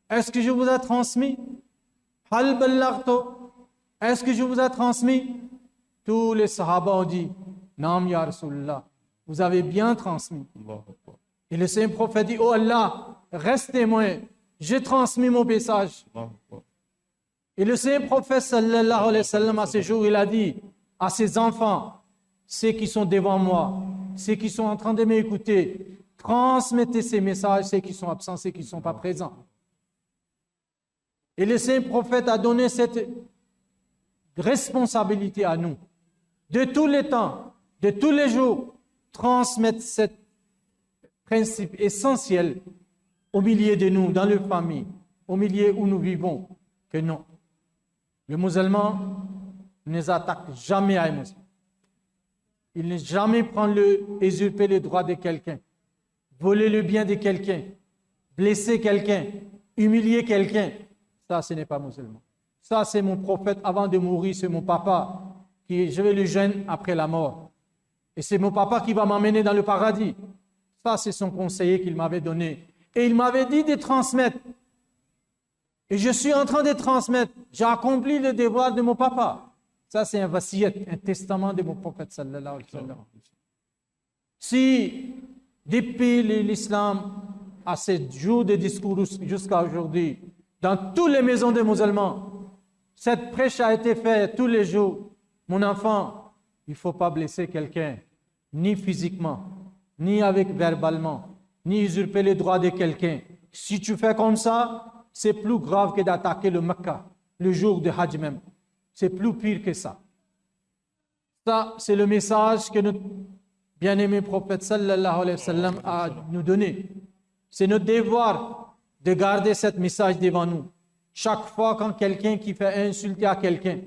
Est-ce que je vous ai transmis? هل بلغت؟ Est-ce que je vous ai transmis? Tous les صحابة ont dit: نعم يا رسول الله. Vous avez bien transmis. الله أكبر. Et le saint prophète dit: Oh Allah, reste témoin. J'ai transmis mon message. الله أكبر. Et le saint prophète صلى الله عليه وسلم, à ces jours, il a dit à ses enfants, ceux qui sont devant moi, ceux qui sont en train de m'écouter, transmettez ces messages, ceux qui sont absents, ceux qui ne sont pas présents. Et le saint prophète a donné cette responsabilité à nous, de tous les temps, de tous les jours, transmettre ce principe essentiel au milieu de nous, dans nos familles, au milieu où nous vivons, que non. Le musulman ne s'attaque jamais à un musulman. Il ne jamais prend le, usurper le droit de quelqu'un, voler le bien de quelqu'un, blesser quelqu'un, humilier quelqu'un. Ça, ce n'est pas musulman. Ça, c'est mon prophète avant de mourir, c'est mon papa qui je vais le joindre après la mort. Et c'est mon papa qui va m'emmener dans le paradis. Ça, c'est son conseiller qu'il m'avait donné. Et il m'avait dit de transmettre. Et je suis en train de transmettre. J'ai accompli le devoir de mon papa. Ça, c'est un وصية, un testament de mon prophète صلى الله عليه وسلم. Si, depuis l'islam, à ce jour de discours jusqu'à aujourd'hui, dans toutes les maisons des musulmans, cette prêche a été faite tous les jours. Mon enfant, il ne faut pas blesser quelqu'un, ni physiquement, ni avec verbalement, ni usurper les droits de quelqu'un. Si tu fais comme ça, c'est plus grave que d'attaquer le Mecca, le jour de Hajj même. C'est plus pire que ça. Ça, c'est le message que notre bien-aimé prophète صلى الله عليه وسلم a nous donné. C'est notre devoir de garder ce message devant nous. Chaque fois quand quelqu'un qui fait insulter à quelqu'un,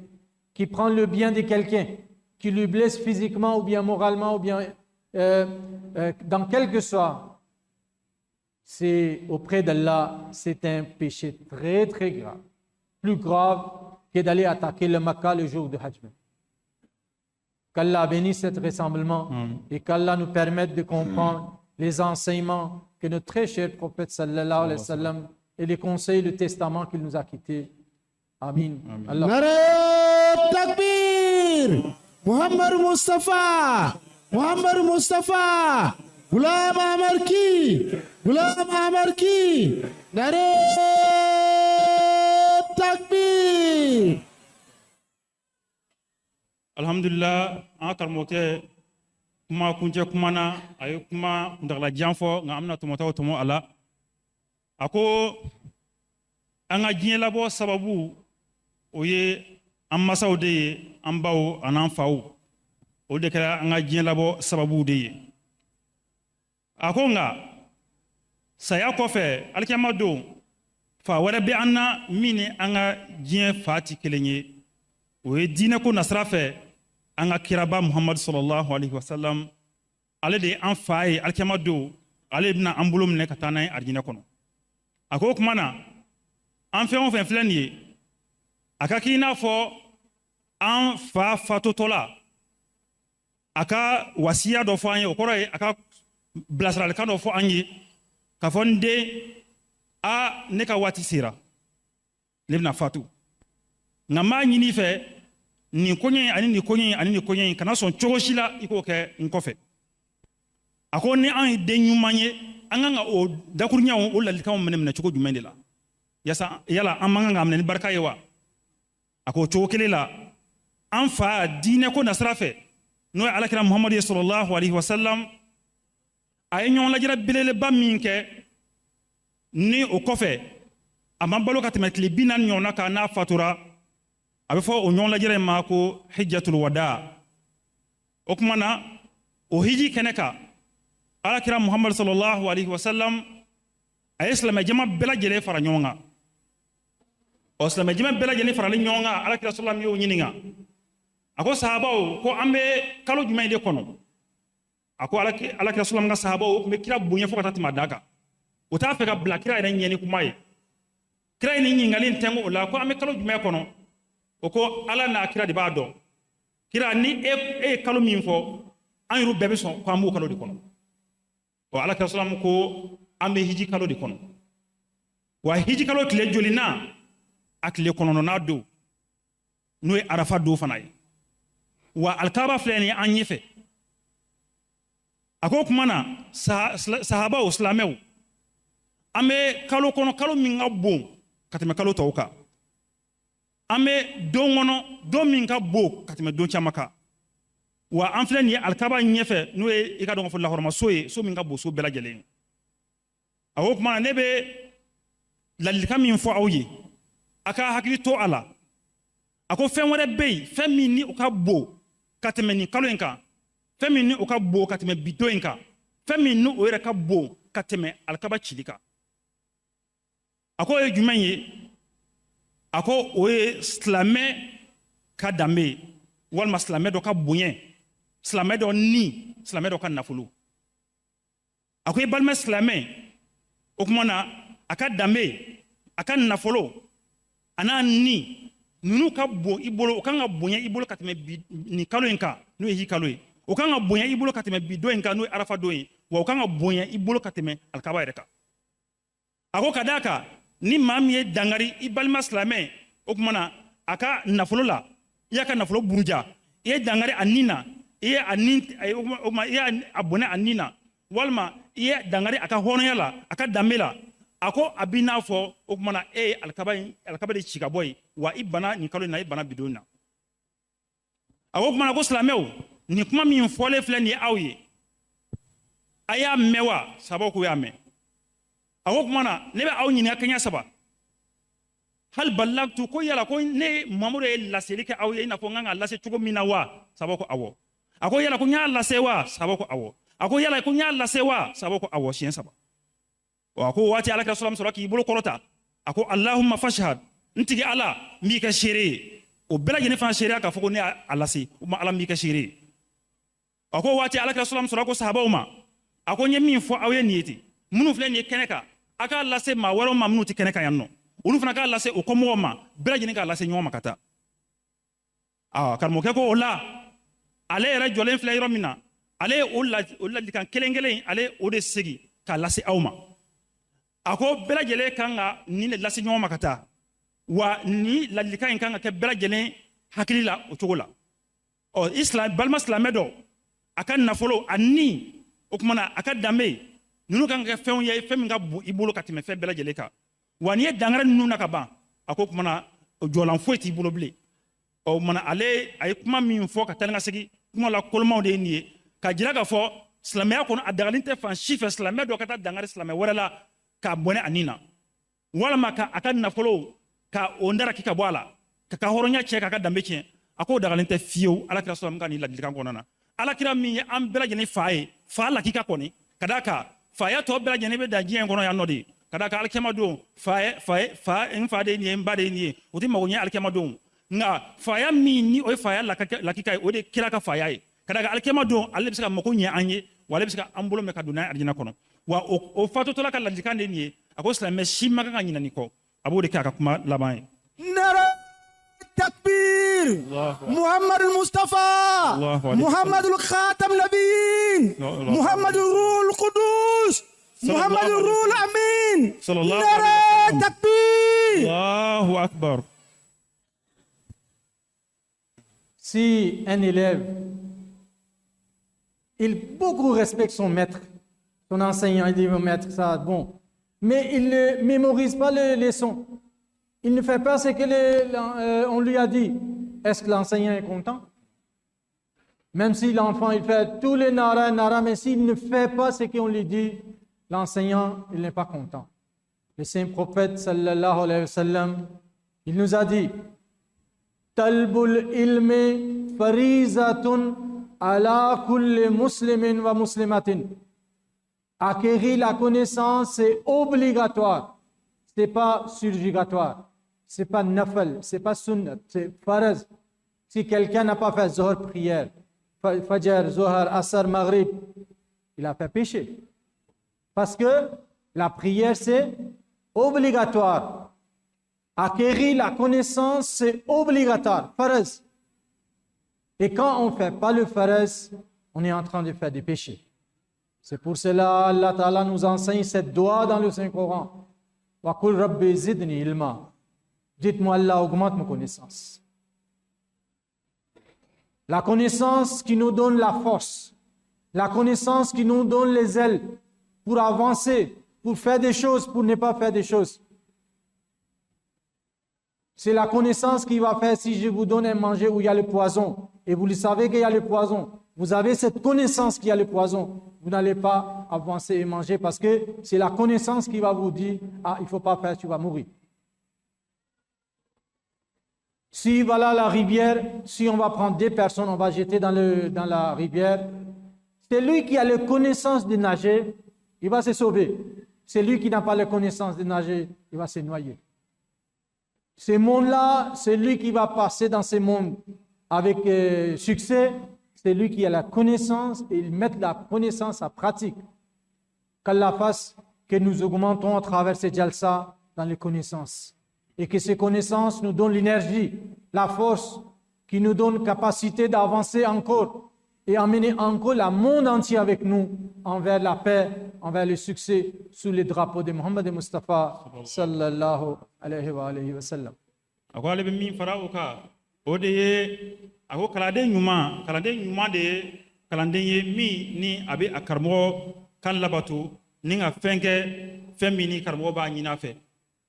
qui prend le bien de quelqu'un, qui lui blesse physiquement ou bien moralement ou bien dans quel que soit, c'est auprès d'Allah, c'est un péché très très grave. Plus grave que d'aller attaquer le Makkah le jour de Hajj. Qu'Allah bénisse cet rassemblement et qu'Allah nous permette de comprendre les enseignements que notre très cher prophète صلى الله عليه وسلم et les conseils, le testament qu'il nous a quittés. آمين. Allah. نعرۂ تکبیر محمد مصطفیٰ محمد مصطفیٰ غلام احمد کی غلام احمد کی نعرۂ تکبیر. Alhamdulillah, an ka karamɔgɔkɛ kuma kuncɛ kuma na, a ye kuma kuntagalajan fɔ, nka an bɛna tɔmɔtaw tɔmɔ a la. A ko an ka diɲɛ labɔ sababu, o ye an masaw de ye, an baw an'an faw, o de kɛra an ka diɲɛ labɔ sababu de ye. A ko nka saya kɔfɛ, alikiyama don, fa wɛrɛ bɛ an na min ni an ka diɲɛ fa ti kelen ye, o ye diinɛ ko nasira fɛ. An ka kiraba Muhamadu sallallahu alaihi wasallam, ale de ye an fa ye. Alikiyama don, ale bɛna an bolo minɛ ka taa n'a ye arijinɛ kɔnɔ. A ko o tuma na, an fɛn o fɛn filɛ nin ye, a ka k'i n'a fɔ an fa fatotɔ la, a ka wasiya dɔ fɔ an ye. O kɔrɔ ye a ka bilasiralikan dɔ fɔ an ye k'a fɔ: n den, a ne ka waati sera, ne bɛna fatu, nka n b'a ɲini i fɛ, nin koɲɛ in ani nin koɲɛ in ani nin koɲɛ in, kana sɔn cogo si la i k'o kɛ n kɔfɛ. A ko ni an ye den ɲuman ye, an kan ka o dakuruɲɛw, o ladilikanw minɛ cogo jumɛn de la? Yasa yala an man kan k'a minɛ ni barika ye wa? A ko cogo kelen la, an fa diinɛ ko nasira fɛ, n'o ye alakira Muhamadu ye sallallahu alaihi wasallam, a ye ɲɔgɔn lajɛrɛ belebeleba min kɛ, ni o kɔfɛ a ma balo ka tɛmɛ tile 40 ɲɔgɔnna kan n'a fatura, a bɛ fɔ o ɲɔgɔn lajɛrɛ in ma ko hijjatul wada. O tuma na, o hiji kɛnɛ kan, alakira Muhamadu sallallahu alaihi wasallam, a ye silamɛjama bɛɛ lajɛlen fara ɲɔgɔn kan. Ɔ, silamɛjama bɛɛ lajɛlen faralen ɲɔgɔn kan, alakira sallam y'o ɲininka. A ko sahabaw ko an bɛ kalo jumɛn de kɔnɔ? A ko alakira sallam ka sahabaw tun bɛ kira bonya fo ka taa tɛmɛ a dan kan. O t'a fɛ ka bila kira yɛrɛ ɲɛ ni kuma ye. Kira ye nin ɲininkali in tɛnku o la ko an bɛ kalo jumɛn kɔnɔ? O ko Ala n'a kira de b'a dɔn. Kira, ni e ye kalo min fɔ, an yɛrɛ bɛɛ bɛ sɔn ko an b'o kalo de kɔnɔ. Ɔ, alakira sallam ko an bɛ hiji kalo de kɔnɔ. Wa hiji kalo tile joli na? A tile 9nan don, n'o ye arafa don fana ye. Wa alikaba filɛ nin ye an ɲɛfɛ. A ko o tuma na, sahabaw, silamɛw, an bɛ kalo kɔnɔ, kalo min ka bon ka tɛmɛ kalo tɔw kan. An bɛ don kɔnɔ, don min ka bon ka tɛmɛ don caman kan. Wa an filɛ nin ye alikaba ɲɛfɛ, n'o ye i ka dɔn k'a fɔ lahɔrɔmaso ye, so min ka bon so bɛɛ lajɛlen ye. A ko o tuma na, ne bɛ ladilikan min fɔ aw ye, a ka hakili to a la. A ko fɛn wɛrɛ bɛ yen, fɛn min ni o ka bon ka tɛmɛ nin kalo in kan, fɛn min ni o ka bon ka tɛmɛ bi don in kan, fɛn min ni o yɛrɛ ka bon ka tɛmɛ alikaba cili kan. A ko o ye jumɛn ye? A ko o ye silamɛ ka danbe ye, walima silamɛ dɔ ka bonya, silamɛ dɔ ni silamɛ dɔ ka nafolo. A ko i balima silamɛ, o tuma na a ka danbe, a ka nafolo, a n'a ni ninnu ka bon i bolo, o kan ka bonya i bolo ka tɛmɛ bi nin kalo in kan, n'o ye hiji kalo ye. O kan ka bonya i bolo ka tɛmɛ bi don in kan, n'o ye arafa don ye. Wa o kan ka bonya i bolo ka tɛmɛ alikaba yɛrɛ kan. A ko ka d'a kan, ni maa min ye dangari i balima silamɛ, o tuma na a ka nafolo la, i y'a ka nafolo buruja, i ye dangari a nin na, i ye a nin, o tuma i ye a bɔnɛ a nin na, walima i ye dangari a ka hɔrɔnya la, a ka danbe la, a ko a b'i n'a fɔ o tuma na e ye alikaba in, alikaba de ci ka bɔ yen. Wa i bana nin kalo in na, i bana bi don in na. A ko o tuma na ko silamɛw, nin kuma min fɔlen filɛ nin ye aw ye, a y'a mɛn wa? Sabaw ko y'a mɛn. A ko o tuma na, ne bɛ aw ɲininka kɛɲɛ saba: hal balagtu? Ko yala ko ne Mamadu ye laseli kɛ aw ye i n'a fɔ n kan ka lase cogo min na wa? Sabaw ko awɔ. A ko yala ko n y'a lase wa? Sabaw ko awɔ. A ko yala ko n y'a lase wa? Sabaw ko awɔ, siɲɛ saba. A ko waati alakira salam sɔrɔ k'i bolo kɔrɔta. A ko allahumma fashhad, n tigi Ala, n b'i kɛ seere ye. O bɛɛ lajɛlen fana seereya k'a fɔ ko ne y'a lase. O ma Ala, n b'i kɛ seere ye. A ko waati alakira salam sɔrɔ ko sahabaw ma, a ko n ye min fɔ aw ye nin ye ten. Minnu filɛ nin ye kɛnɛ kan, a k'a lase maa wɛrɛw ma minnu tɛ kɛnɛ kan yan nɔ, olu fana k'a lase o kɔmɔgɔw ma, bɛɛ lajɛlen k'a lase ɲɔgɔn ma ka taa. Aa, karamɔgɔkɛ ko o la, ale yɛrɛ jɔlen filɛ yɔrɔ min na, ale ye o ladilikan kelen kelen, ale o de segin k'a lase aw ma. A ko bɛɛ lajɛlen kan ka nin de lase ɲɔgɔn ma ka taa. Wa ni ladilikan in kan ka kɛ bɛɛ lajɛlen hakili la o cogo la. Ɔ, i balima silamɛ dɔ, a ka nafolo, a ni o tuma na a ka danbe, ninnu kan ka kɛ fɛnw ye, fɛn min ka bon i bolo ka tɛmɛ fɛn bɛɛ lajɛlen kan. Wa n'i ye dankari ninnu na ka ban, a ko o tuma na jɔlan foyi t'i bolo bilen. Ɔ, o tuma na ale a ye kuma min fɔ ka taa ni ka segin, kuma la kolomaw de ye nin ye, ka jira k'a fɔ silamɛya kɔnɔ, a dagalen tɛ fan si fɛ silamɛ dɔ ka taa dankari silamɛ wɛrɛ la k'a bɔnɛ a nin na, walima ka a ka nafolo ka o ndaraki ka bɔ a la, ka hɔrɔnya tiɲɛ, k'a ka danbe tiɲɛ. A k'o dagalen tɛ fiyewu alakira sɔrɔ ka nin ladilikan kɔnɔna na. Alakira min ye an bɛɛ lajɛlen fa ye, fa lakika kɔni, ka d'a kan faya tɔ bɛɛ lajɛlen bɛ dan diɲɛ in kɔnɔ yan nɔ de. Ka d'a kan alikiyama don, fa fa fa n fa de ye nin ye, n ba de ye nin ye, o tɛ mago ɲɛ alikiyama don. Nka faya min ni o ye faya lakika ye, o de ye kira ka faya ye, ka d'a kan alikiyama don ale bɛ se ka mako ɲɛ an ye, wa ale bɛ se ka an bolo minɛ ka don n'a ye alijinɛ kɔnɔ. Wa o fatotɔla ka ladilikan de ye nin ye. A ko silamɛ si man kan ka ɲinɛ nin kɔ. A b'o de kɛ a ka kuma laban ye. Nara takbir. Muhammad Mustafa. Muhammad Khatam Nabiyyin. Muhammad Ruhul Qudus. Muhammad Ruhul Amin. Nara takbir. Allahu akbar. Si un élève, il beaucoup respecte son maître, son enseignant, il dit mon maître, ça, bon, mais il ne mémorise pas les leçons. Il ne fait pas ce que on lui a dit. Est-ce que l'enseignant est content? Même si l'enfant, il fait tous les nara, nara, mais s'il ne fait pas ce qu'on lui dit, l'enseignant, il n'est pas content. Le saint prophète, sallallahu alayhi wa sallam, il nous a dit, Talbul ilmi farizatun ala kulli muslimin wa muslimatin. Acquérir la connaissance, c'est obligatoire. Ce n'est pas surrogatoire. Ce n'est pas nafal, ce n'est pas sunnah, c'est faraz. Si quelqu'un n'a pas fait zohar prière, fajr, zohar, asr, maghrib, il a fait péché. Parce que la prière, c'est obligatoire. Acquérir la connaissance, c'est obligatoire, faraz. Et quand on ne fait pas le faraz, on est en train de faire des péchés. C'est pour cela Allah Ta'ala nous enseigne cette doua dans le Saint-Coran. Wa qul rabbi zidni ilma. Dites-moi Allah augmente ma connaissance. La connaissance qui nous donne la force, la connaissance qui nous donne les ailes pour avancer, pour faire des choses, pour ne pas faire des choses. C'est la connaissance qui va faire si je vous donne à manger où il y a le poison, et vous le savez qu'il y a le poison, vous avez cette connaissance qu'il y a le poison, vous n'allez pas avancer et manger parce que c'est la connaissance qui va vous dire, ah, il ne faut pas faire, tu vas mourir. Si voilà la rivière, si on va prendre des personnes, on va jeter dans la rivière, c'est lui qui a la connaissance de nager, il va se sauver. C'est lui qui n'a pas la connaissance de nager, il va se noyer. Ce monde-là, c'est lui qui va passer dans ce monde avec succès, c'est lui qui a la connaissance et il met la connaissance à pratique. Qu'Allah fasse que nous augmentons à travers ces jalsa dans les connaissances. Et que ces connaissances nous donnent l'énergie, la force, qui nous donne capacité d'avancer encore et amener encore le monde entier avec nous envers la paix, envers le succès sous le drapeau de Muhammad Mustafa sallallahu alayhi wa alayhi wa sallam. A ko ale bɛ min fara o kan, o de ye, a ko kalanden ɲuman de ye kalanden ye min ni a bɛ a karamɔgɔ kan labato ni ka fɛn kɛ fɛn min ni karamɔgɔ b'a ɲini a fɛ.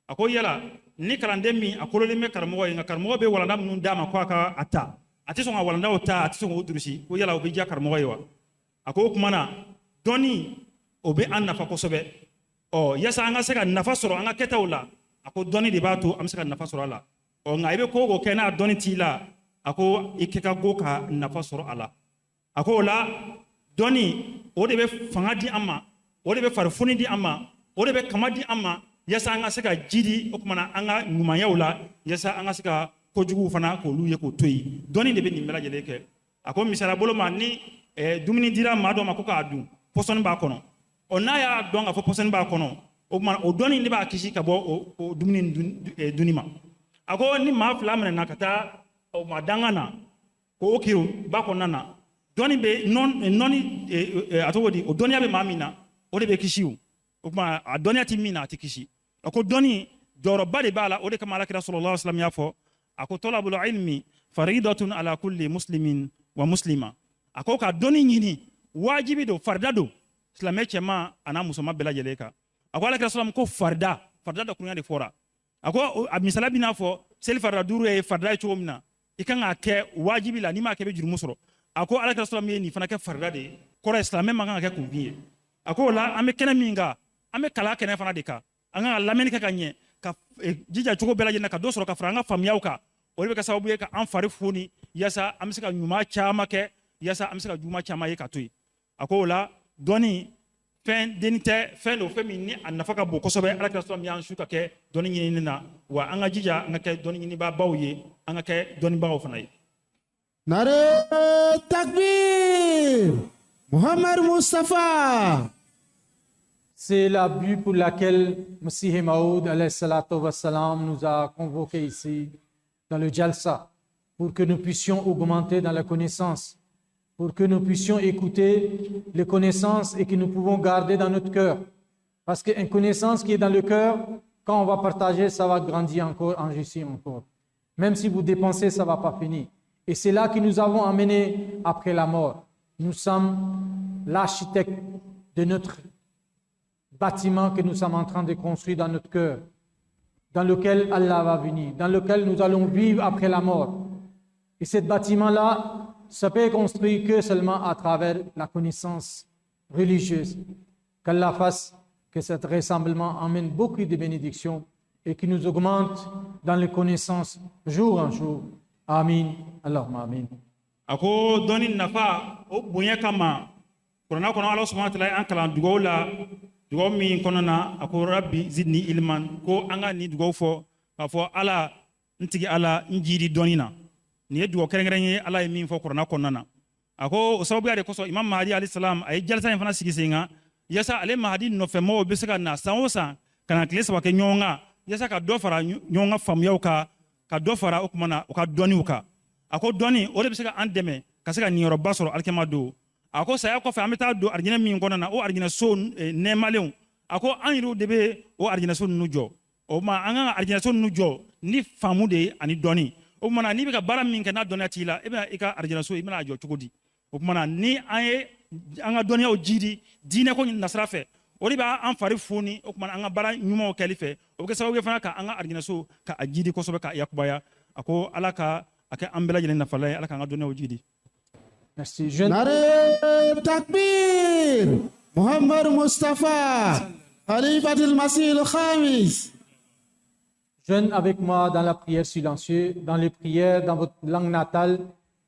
A ko yala ni kalanden min a kololen bɛ karamɔgɔ ye, nka karamɔgɔ bɛ walanda minnu d'a ma ko a ka a ta, a tɛ sɔn ka walandaw ta, a tɛ sɔn k'o durusi, ko yala o bɛ diya karamɔgɔ ye wa? A ko o tuma na dɔnni o bɛ an nafa kosɛbɛ. Ɔ yaasa an ka se ka nafa sɔrɔ an ka kɛtaw la, a ko dɔnni de b'a to an bɛ se ka nafa sɔrɔ a la. Ɔ nka i bɛ ko o ko kɛ n'a dɔnni t'i la, a ko i kɛ ka go ka nafa sɔrɔ a la. A ko o la dɔnni o de bɛ fanga di an ma, o de bɛ farifoni di an ma, o de bɛ kama di an ma, yaasa an ka se ka ji di o tuma na an ka ɲumanyaw la, yaasa an ka se ka kojuguw fana k'olu ye k'o to yen. Dɔnni de bɛ nin bɛɛ lajɛlen kɛ. A ko misaliya bolo ma, ni dumuni dira maa dɔ ma ko k'a dun, pɔsɔni b'a kɔnɔ. Ɔ n'a y'a dɔn k'a fɔ pɔsɔni b'a kɔnɔ, o tuma o dɔnni de b'a kisi ka bɔ o dumuni dunni ma. A ko ni maa fila minɛna ka taa o ma dangan na k'o kiri ba kɔnɔna na, dɔnni bɛ nɔni a tɔgɔ di, o dɔnniya bɛ maa min na, o de bɛ kisi. O tuma a dɔnniya tɛ min na, a tɛ kisi. A ko dɔnni jɔyɔrɔba de b'a la, o de kama Alakira sallallahu alaihi wasallam y'a fɔ, a ko talabul ilmi faridatun ala kulli muslimin wa muslima. A ko ka dɔnni ɲini wajibi don, farida don silamɛ cɛman a n'a musoman bɛɛ lajɛlen kan. A ko Alakira sallam ko farida dɔ kunya de fɔra. A ko a misaliya b'i n'a fɔ seli farida duuru ye farida ye cogo min na, i kan k'a kɛ wajibi la, n'i m'a kɛ i bɛ jurumu sɔrɔ. A ko Alakira sallam ye nin fana kɛ farida de ye, kɔrɔ ye silamɛ man kan ka kɛ kunfin ye. A ko o la an bɛ kɛnɛ min kan, an bɛ kalan kɛnɛ fana de kan, an kan ka lamɛnni kɛ ka ɲɛ, ka jija cogo bɛɛ lajɛlen na ka dɔ sɔrɔ ka fara an ka faamuyaw kan. O de bɛ kɛ sababu ye ka an fari foni, yaasa an bɛ se ka ɲuman caman kɛ, yaasa an bɛ se ka juguman caman ye ka to yen. A ko o la dɔnni Fɛn denni tɛ, fɛn don, fɛn min ni a nafa ka bon kosɛbɛ. Ala kira sɔrɔ min y'an su ka kɛ dɔnni ɲinini na, wa an ka jija an ka kɛ dɔnni ɲinibaabaw ye, an ka kɛ dɔnnibagaw fana ye. Nare takbir! Muhammad Mustafa! C'est la but pour laquelle Masih Maoud alayhi salatu wassalam, nous a convoqués ici dans le Jalsa, pour que nous puissions augmenter dans la connaissance, pour que nous puissions écouter les connaissances et que nous pouvons garder dans notre cœur. Parce qu'une connaissance qui est dans le cœur, quand on va partager, ça va grandir encore, enrichir encore. Même si vous dépensez, ça ne va pas finir. Et c'est là que nous avons amené après la mort. Nous sommes l'architecte de notre bâtiment que nous sommes en train de construire dans notre cœur, dans lequel Allah va venir, dans lequel nous allons vivre après la mort. Et ce bâtiment-là, ça peut être construit que seulement à travers la connaissance religieuse. Qu'Allah fasse que cet rassemblement emmène beaucoup de bénédictions et qui nous augmente dans les connaissances jour en jour. Amin. Allahumma amin. A ko dɔnni nafa o bonya kama, kuranna kɔnɔ Ala subahana taala ye an kalan dugawu la, dugawu min kɔnɔna na a ko rabbi zidni ilman, ko an ka nin dugawu fɔ k'a fɔ Ala, n tigi Ala, n jidi dɔnni na. Nin ye dugawu kɛrɛnkɛrɛn ye Ala ye min fɔ kuranna kɔnɔna na. A ko o sababuya de kosɔn Imam Mahadi alayhi salam a ye jalisa in fana sigi sen kan, yaasa ale Mahadi nɔfɛmɔgɔw bɛ se ka na san o san ka na tile 3 kɛ ɲɔgɔn kan, yaasa ka dɔ fara ɲɔgɔn ka faamuyaw kan, ka dɔ fara o kuma na u ka dɔnniw kan. A ko dɔnni o de bɛ se ka an dɛmɛ ka se ka niyɔrɔba sɔrɔ alikiyama don. A ko saya kɔfɛ an bɛ taa don arijinɛ min kɔnɔna na, o arijinɛso nɛɛmalenw, a ko an yɛrɛw de bɛ o arijinɛso ninnu jɔ. O tuma an kan ka arijinɛso ninnu jɔ ni faamu de ye ani dɔnni. O tuma na n'i bɛ ka baara min kɛ n'a dɔnniya t'i la, e bɛna i ka arijinɛso i bɛna a jɔ cogo di? O tuma na ni an ye an ka dɔnniyaw jidi diinɛ ko nasira fɛ, o de b'an fari foni. O tuma na an ka baara ɲumanw kɛli fɛ, o bɛ kɛ sababu ye fana ka an ka arijinɛso ka a jidi kosɛbɛ, ka yakubaya. A ko Ala ka a kɛ an bɛɛ lajɛlen nafalan ye, Ala k'an ka dɔnniyaw jidi. Merci. Je Nare takbir! Muhammad Mustafa! Khalifatul Masih al-Khamis! Jeûne avec moi dans la prière silencieuse, dans les prières, dans votre langue natale.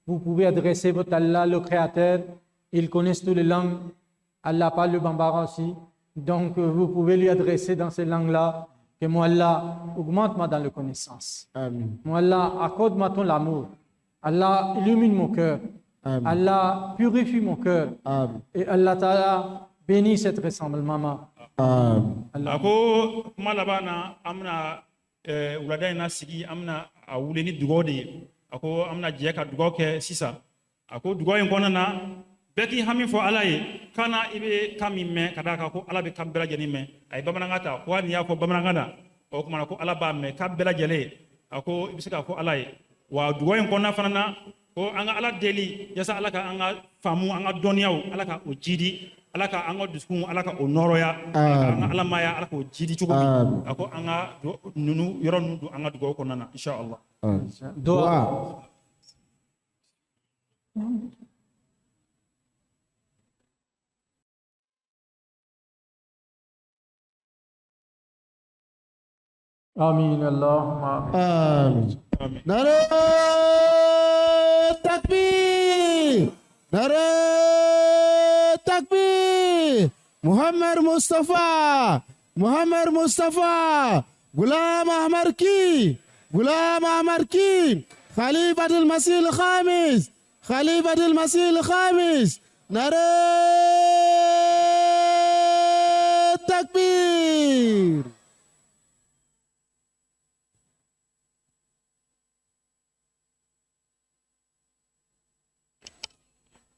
Vous pouvez adresser votre Allah, le Créateur. Il connaît toutes les langues. Allah parle le bambara aussi. Donc, vous pouvez lui adresser dans ces langues-là. Que moi, Allah, augmente-moi dans la connaissance. Amin. Moi, Allah, accorde-moi ton amour. Allah, illumine mon cœur. Amin. Allah, purifie mon cœur. Amin. Et Allah Ta'ala, bénit cette rassemblement. Amin. Allah. A ko kuma laban na, an bɛna wulada in na sigi, an bɛna a wuli ni dugawu de ye. A ko an bɛna jɛ ka dugawu kɛ sisan. A ko dugawu in kɔnɔna na, bɛɛ k'i hami fɔ Ala ye kan na i bɛ kan min mɛn, ka d'a kan ko Ala bɛ kan bɛɛ lajɛlen mɛn. A ye bamanankan ta ko hali n'i y'a fɔ bamanankan na, o tuma na ko Ala b'a mɛn kan bɛɛ lajɛlen. A ko i bɛ se k'a fɔ Ala ye. Wa dugawu in kɔnɔna fana na, ko an ka Ala deli yaasa Ala ka an ka faamu, an ka dɔnniyaw, Ala ka o jidi, Ala ka an ka dusukun, Ala ka o nɔrɔya, Ala ka an ka alamaya, Ala k'o jidi cogo min. A ko an ka ninnu yɔrɔ ninnu don an ka dugawu kɔnɔna na, inshallah. Dua. Amin. Allahumma amin. Amin. Nare takbir! Nare takbir! Muhammad Mustafa! Muhammad Mustafa! Ghulam Ahmad ki! Ghulam Ahmad ki! Khalifatul Masih al-Khamis! Khalifatul Masih al-Khamis! Nare